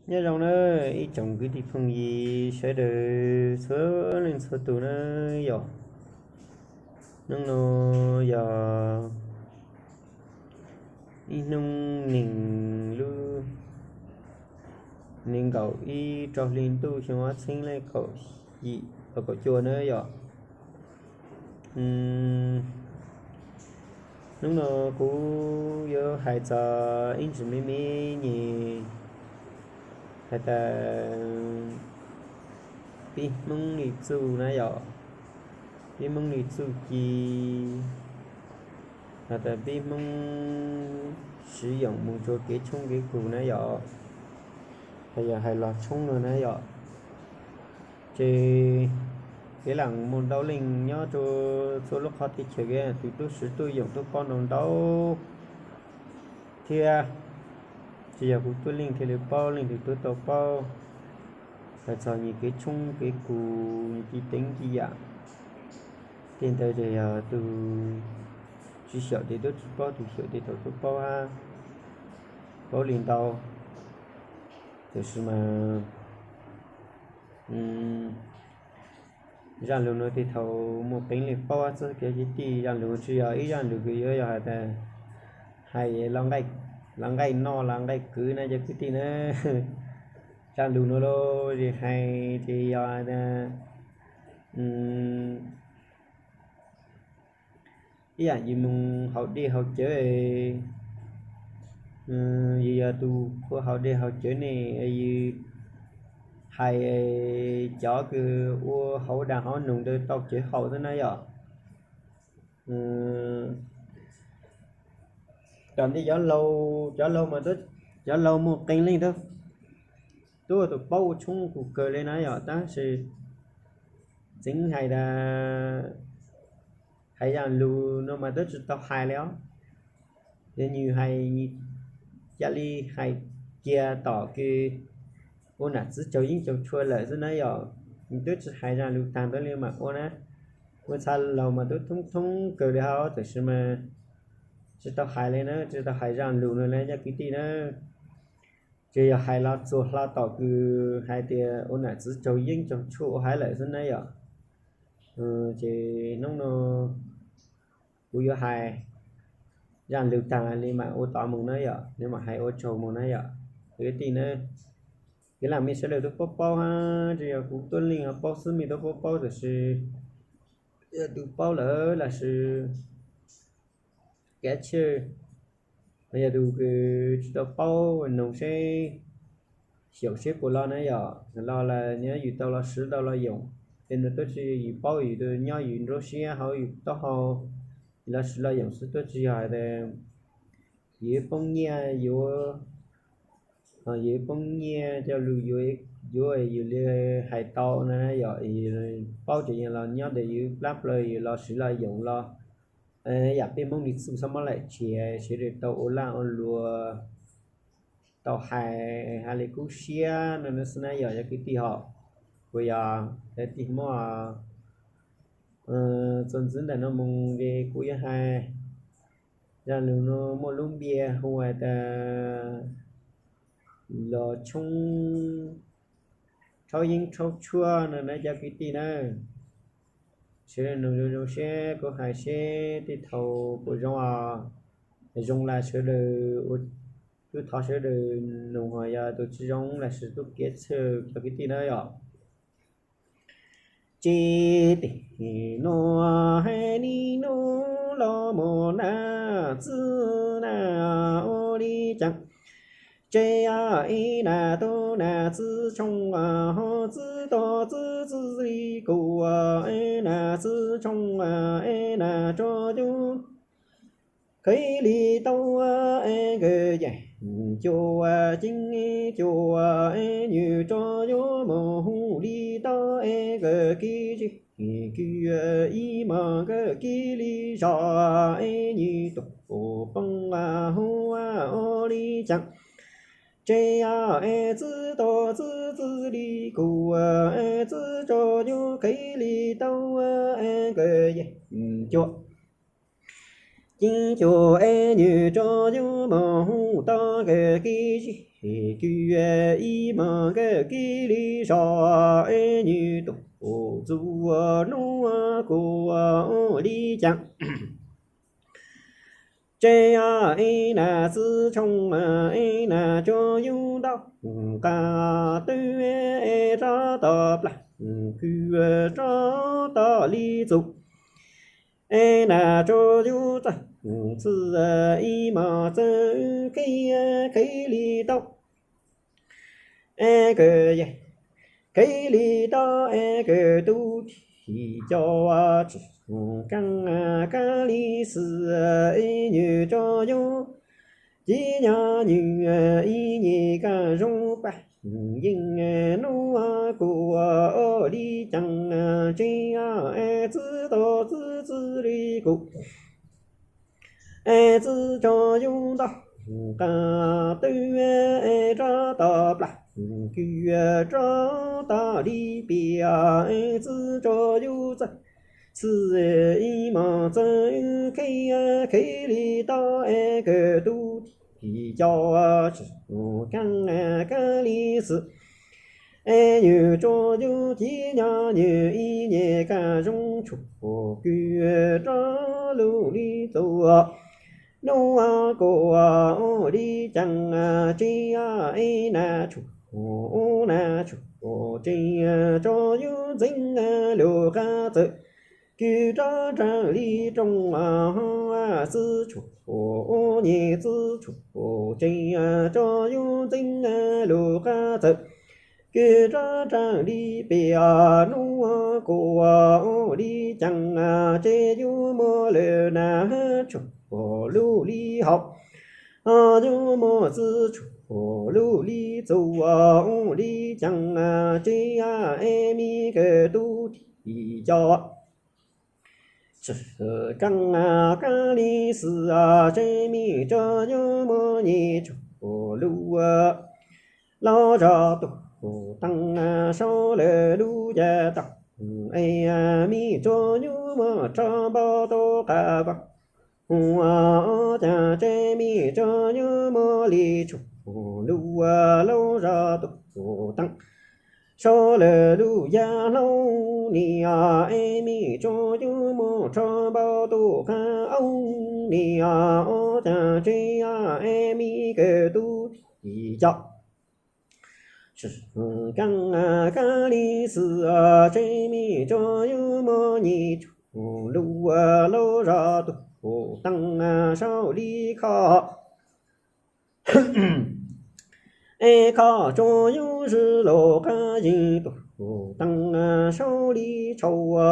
Nyob zoo na ib tsoom kwv tij phooj ywg sawv daws txhua leej txhua tus na yom. Hnub no yog ib hnub neeg lub nees nkaum ib rau hli ntuj xyoo ob txhiab leej kaum yim kaum cuaj na yom. Hnub no kuv yuav hais txog ib ntsis me me nyuag hais tias pib Hmoob li txuj na yom, pib Hmoob li txuj ci, hais tias pib Hmoob siv yoom mus rua kev tshoob kev kug na yom, hais yog hais los tshoob no na yom. Ces kev lam mus ntau leej nyob rua txhua lub qhov teb chaws kev tus tub siv tuaj yoom tuaj paub ntau ntau thiab, tsis yog kuv tuaj leej thiaj li paub, leej twg tuaj tau paub. Hais txog nyias kev tshoob kev kug, nyias ci teev ci yam, tej ntawd ces yog tus tsis xyaum ces twb tsis paub, tus xyaum ces tau tuaj paub hab, paub li ntau. Tiam sis mas zaj lug no tej thaum muaj qee leej paub xwb cov kwv tij, zaj lug tsis yog ib zaj lug kws yuav yog hais tias hais los nqaij noj los nqaij kwv na cov kwv tij na. Zaj lug no los hais ces yog hais tias ib yam yus mus haus dej haus cawv, yus yog tus qhua haus dej haus cawv ne, yus hais cov kws ua hauv dag hauv noog ntawd tau cawv haus xwb na yom. Cov ntej cov laug, cov laug mas, cov laug muaj qee leej twb ua tus paub ua tshoob kug kawg li na yom, tab sis tseev hais tas hais zaj lug no mas twb tsis tau hais li os. Yog nws hais, ca li hais kiag tom kws ua nam txiv tsaug yeeb tsaug tshuaj lawm xwb na yom. Nws twb tsis hais zaj lug tag ntawd li mas ua na. Ua txha laug mas twb thoob thoob kawg li hab, tab sis mas tsis tau hais li na, tsis tau hais zaj lug no li cov kwv tij na. Tsuas yog hais los txuas hlo tom kws hais tias ua nam txiv tsaug yeeb tsaug tshuaj ua haiv lawm xwb na yom. Ces hnub no kuv yuav hais zaj lug tag li mas ua tod mus na yom, li mam hais ua tsaug mus na yom. Kwv tij na, kev lam mej sawv daws tub paub paub hab, tsis yog kuv tuab leeg ho paub xwb, mej tub paub paub, tab sis yog tus paub lawm los sis kav tsij, yog tus kws tsis tau paub noog seb, xyaum seb puas los na yom, los lawm nyob yus tau los siv tau los yoom, ces nws twb tsis yog yus paub, yus nyob yus nruab siab hauv yus taub hau, los siv los yoom xwb, twb tsis yog hais tias yus poob nyiaj yuav, yus poob nyiaj coj lug yuav, yuav yus li hais tau na yom. Paub ces yog los nyob ntawm yus plab plaws, yus los siv los yoom los, yam peb Hmoob li txuj xob mob laim tshiav, sawv daws tau ua laj ua luam, tau hais hais li kub siab no xwb na yom, yog kwv tij hom. Kuv yog tij Hmoob txuas ntxiv ntawm no mus ces kuv yuav hais zaj lug no muaj lub npe hu ua tas los tshoob rhaub yeeb rhaub tshuaj no na cov kwv tij na. Sawv daws noog zoo zoo seb kuv hais seb tej thaum puas zoo os. Zoo los sawv daws ua, kuv thov sawv daws noog, ho yog tus tsis zoo los sis tub kev txhawj cov kwv tij na yom. Tsis tij no hais li no los mus na, txwj na ua li cas. Tsev ib na tub na txwj tshoob ho txwj to txwj txwj li kuv, na txwj tshoob na tso yus qhib li tau, nkawd yeej cua ceeb cua, nws tso yus mus hu li tau, nkawd kiv zig kiv ib mos nkawd kiv li zog, nws tus poob hu ua li cas. Tsev txwj to txwj txwj li kuv, txwj tso yus qhib li tau, nkawd yeej cua ceeb cua, nws tso yus mus hu tau nkawd kiv zig kws ib mos nkawd kiv li zos, es nyuj tuaj txug nuav kuv li caag. Tsev ib nam txiv tshooj, ib nam tsuag yug ntau, qab twb rov tom plag kws rov tom li txug. Es nam tsuag yug txawj txwj ib mos txawj qhib, qhib li tau, es kws yeg, qhib li tau, es kws tub thim co, tsi kaab kaab li xwb, es nyuj tsuag yug ci nyab nyuj, ib nyuj kag zoo pab yeej nuav kuv li caag. Tsev txiv tau txwj txwj li kuv, es txiv tsuag yug ntau, qab twb rov tom plag kws rov tom li piam, es txiv tsuag yug txawj txwj ib mos txawj qhib, qhib li tau, es kws tub thim co, tsi kaab kaab li xwb, es nyuj tsuag yug ci nyab nyuj, ib nyuj kag zoo tshuaj kws rov lug li txug nuav kuv li caag. Tsev ib nam tshuaj, nam tshuaj, tsev tsuag yug ntxeev lug qab txawm kws rov raag li rooj, txiv tshuaj, nyuj txiv tshuaj, tsev tsuag yug ntxeev lug qab txawm kws rov raag li piam nuav kuv li caag. Tsev yug muaj lwm nam tshuaj lug li hauv, yug muaj txiv tshuaj lug li txug li caag. Tsev es me kws tub thim co, tsi kaab kaab li xwb, tsev me tsuag yug muaj nyuj tshuaj lug, lug zog tug taag saum lawv lub yav taag, es me tsuag yug muaj rho npau tug qab vaaj, ua caag tsev me tsuag yug muaj li tshuaj lug, lug zog tug taag saum lawv lub yav hlau ni, es me tsuag yug muaj rho npau tug qab au ni, ua caag tsev es me kws tub thim co, tsi kaab kaab li xwb, tsev me tsuag yug muaj nyuj tshuaj lug, lug zog tug taag saum li kho, es kho tsuag yug zig lug qab yeeg tug taag saum li tshau, ua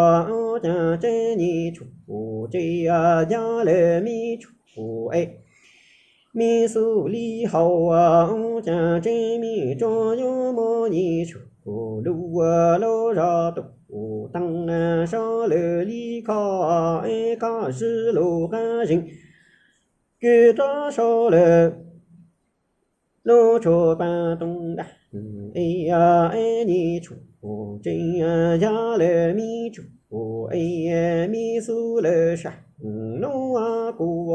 caag tsev nyuj tshuaj tsev yog lawm me tshuaj es me xub li hauv, ua caag tsev me tsuag yug muaj nyuj tshuaj lug, lug zog tug taag saum lawv li kho, es kho zig lug qab yeeg kws rov saum lawv lub tshuaj paag tooj dag, es nyuj tshuaj tsev yog lawm me tshuaj es me xub lawm sab nuav kuv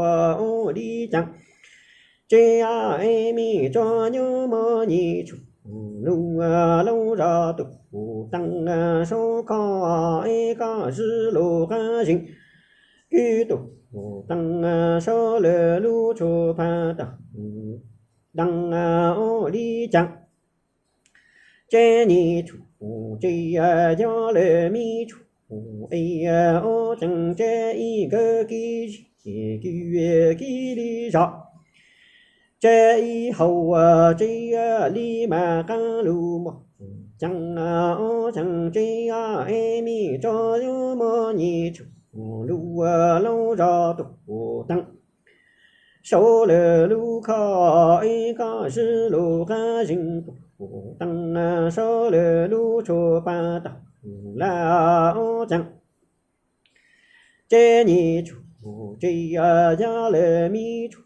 li caag. Tsev es me tsuag yug muaj nyuj tshuaj lug, lug zog tug taag saum kho, es kho zig lug qab yeeg kws tug taag saum lawv lub tshuaj paag tooj dag ua li caag. Tsev nyuj tshuaj tsev yog lawm me tshuaj es ua caag tsev ib nkawd kiv zig kiv kiv li zog, tsev ib hauv tsev li mas qab lug muaj caag, ua caag tsev es me tsuag yug muaj nyuj tshuaj lug, lug zog tug taag saum lawv lub kho, es kho zig lug qab yeeg tug taag saum lawv lub tshuaj paag tooj lawm ua caag. Tsev nyuj tshuaj tsev yog lawm me tshuaj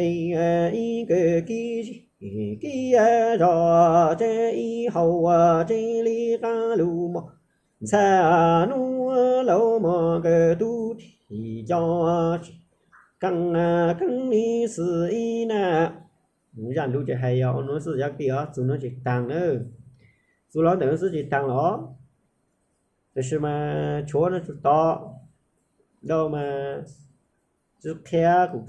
es ib nkawd kiv zig kiv zog, tsev ib hauv tsev li qab lug muaj ntxhab nuav laug mog, nkawd tub thim co, tsi kaab kaab li xwb ib nam Zaaj lug ces hais yog ua nuav xwb yog tias txug nuav tsis taag na. Txug lug ntawm nuav xwb tsis taag los, tab sis mas tshuav nuav tsuj to dlhau mas tsi qhia kuv,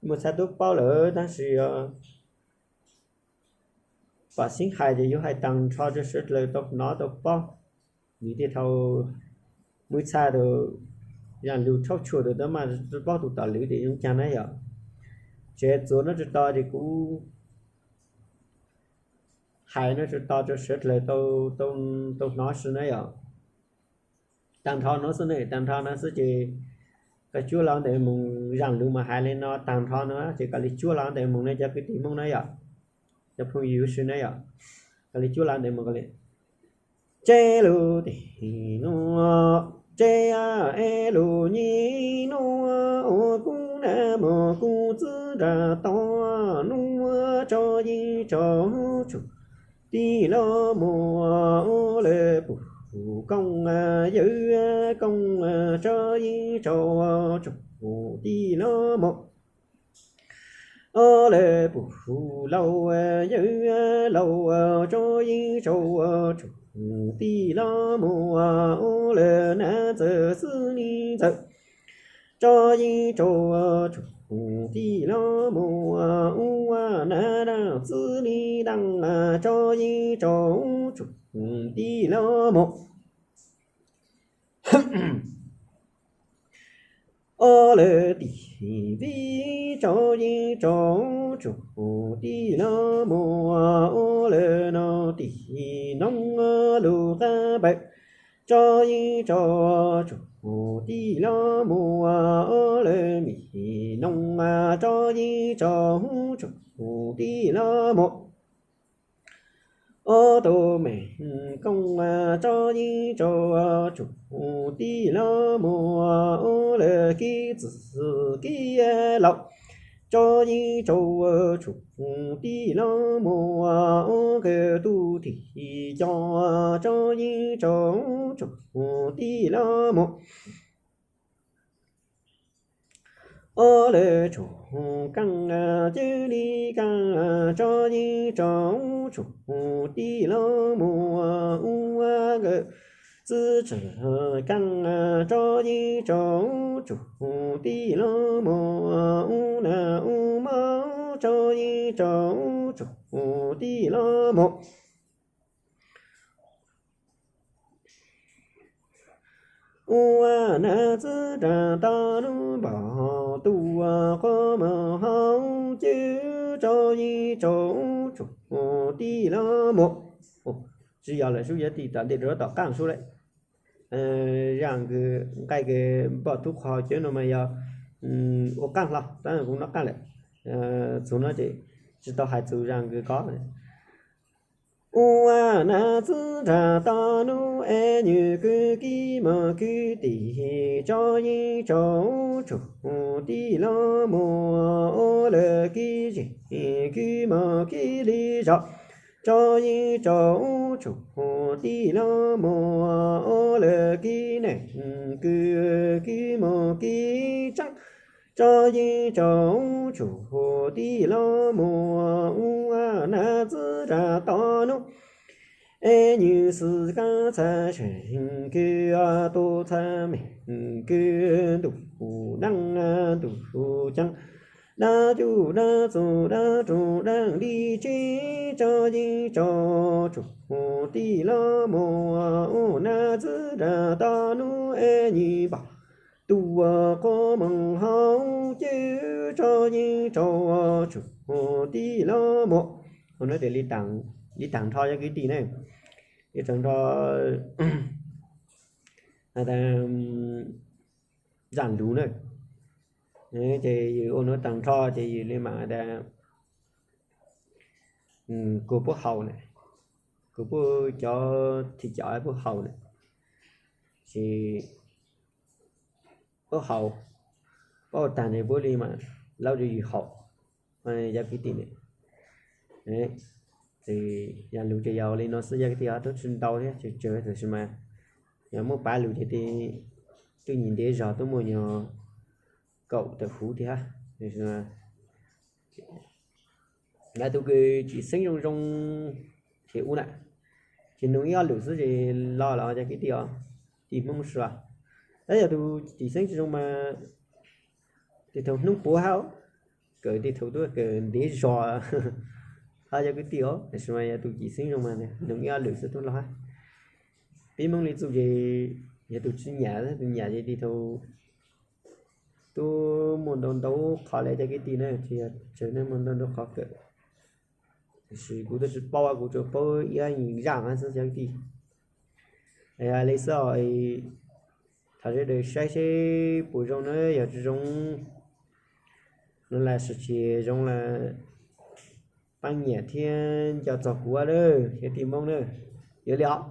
muaj txhaj tub paub lawm tab sis pam xib hais ces yuav hais taag nrho rua sawv dlawg tau nov tau paub. Vim tias thaus muaj txhaj tau zaaj lug tshauj tshua tau maj paub tug tom lwm ces zoo caag na yom. Tsev txuas nuav tsuj to ces kuv hais nuav tsuj to rua sawv dlawg tau hnov xwb na yom. Taag nrho nuav xwb ne, taag nrho nuav xwb ces koj cuab lug ntawm moog zaaj lug mas hais le no taag nrho nuav ces koj le cuab lug ntawm moog ne cov kwv tij Moob na yom, cov phooj ywg huv si na yom, koj le cuab lug ntawm moog koj le Tsev lug tim nuav, tsev es lug nyim nuav, ua kub nag mog kub txwb nraag to nuav, tso yeej tso tsuj tij lug muag, ua le puj kooj yawg kooj, tso yeej tso tsuj tij lug muag, ua le puj laug yawg laug, tso yeej tso tsuj tij lug muag, ua le nab ntxawg xwb ni ntxawg, tso yeej tso tsuj tij lug muag, ua nab daag xwb ni daag, tso yeej tso tsuj tij lug muag, ua le tim vij tso yeej tso tsuj tij lug muag, ua le nuav tim noog lug qaab npawg, tso yeej tso tsuj tij lug muag, ua le mim noog tso yeej tso tsuj tij lug muag, ua tug meej kooj tso yeej tso tsuj tij lug muag, ua le kib txwj kib laug, tso yeej tso tsuj tij lug muag, ua kawg tug thim co tso yeej tso tsuj tij lug muag, ua le tsuj kaaj cawg li kaaj tso yeej tso tsuj tij lug muag, ua kawg txwj tsawg kaaj tso yeej tso tsuj tij lug muag, ua nab ua mob tso yeej tso tsuj tij lug muag, ua nab txwb nraag to nuav npog tug quas moog haus cawv tso yeej tso tsuj tij lug muag. Tsi yog lawm sub, yuav tim tom ntej rua tom qaab sub le. Zaaj kws nqaij kws npog tub quas haus cawv nuav mas yog ua qaab hlo, tab kuv nov qaab lawm. Txug nuav ces tsi tau hais txug zaaj kws ko. Ua nab txwb nraag to nuav es nyuam kwv kib moog kwv tim tso yeej tso tsuj tij lug muag, ua le kib zeeg kwv moog kwv li zog tso yeej tso tsuj tij lug muag, ua le kib neeg kwv kwv moog kwv tsaab tso yeej tso tsuj tij lug muag, ua nab txwb nraag to nuav es nyuam xwm kaab txhaj seem kwv tug txhaj meej kwv ntuj daag ntuj caa dab cuj dab txuj dab rug dab li tseb tso yeej tso tsuj tij lug muag, ua nab txwb nraag to nuav es nyuam npog tug quas moog haus cawv tso yeej tso tsuj tij lug muag. Ua nuav tes li taag nrho yog kwv tij ne, li taag nrho zaaj lug na. Ces yus ua nuav taag nrho ces yus li maam tas kuas puab haus na, kuas puab cov thim cov puab haus na, ces puab haus, puab haus taag ne puab li maam laub rua yus haus, yog kwv tij ne. Ces zaaj lug ces yog li nuav xwb yog kwv tij, tub tsi ntau thiab tsawg tsawg tab sis mas yog muab pav lug ces twb nyuag ntev zog, tub muaj nyuag kaum tawm huv thiab. Yog tus kws tsis xeeb zoo zoo ces ub na, ces nug ib ob lwm xwb ces los lawm cov kwv tij os, tij Hmoob sua. Tab yog tus tsis xeeb tsis zoo mas tej thaum hnub puav hab, kawm tej thaum tuaj kawm ntev zog hab cov kwv tij os, tab sis mas yog tus tsis xeeb zoo mas nug ib ob lwm xwb tuaj los hab. Peb Hmoob li txuj ces yog tus tsis nyam, tus nyam ces tej thaum tuaj muaj ntau ntau qhov li cov kwv tij na, ces yog tseem muaj ntau ntau qhov kawm. Tiam sis kuv twb tsis paub, kuv tsuas paub ib yam zaj xwb cov kwv tij. Li xwb os, thov sawv daws saib seb puas zoo na, yog tsis zoo no los sis tsis zoo los pab nyiam thiab nco txog kuv lawm cov kwv tij Hmoob na. Yog li os.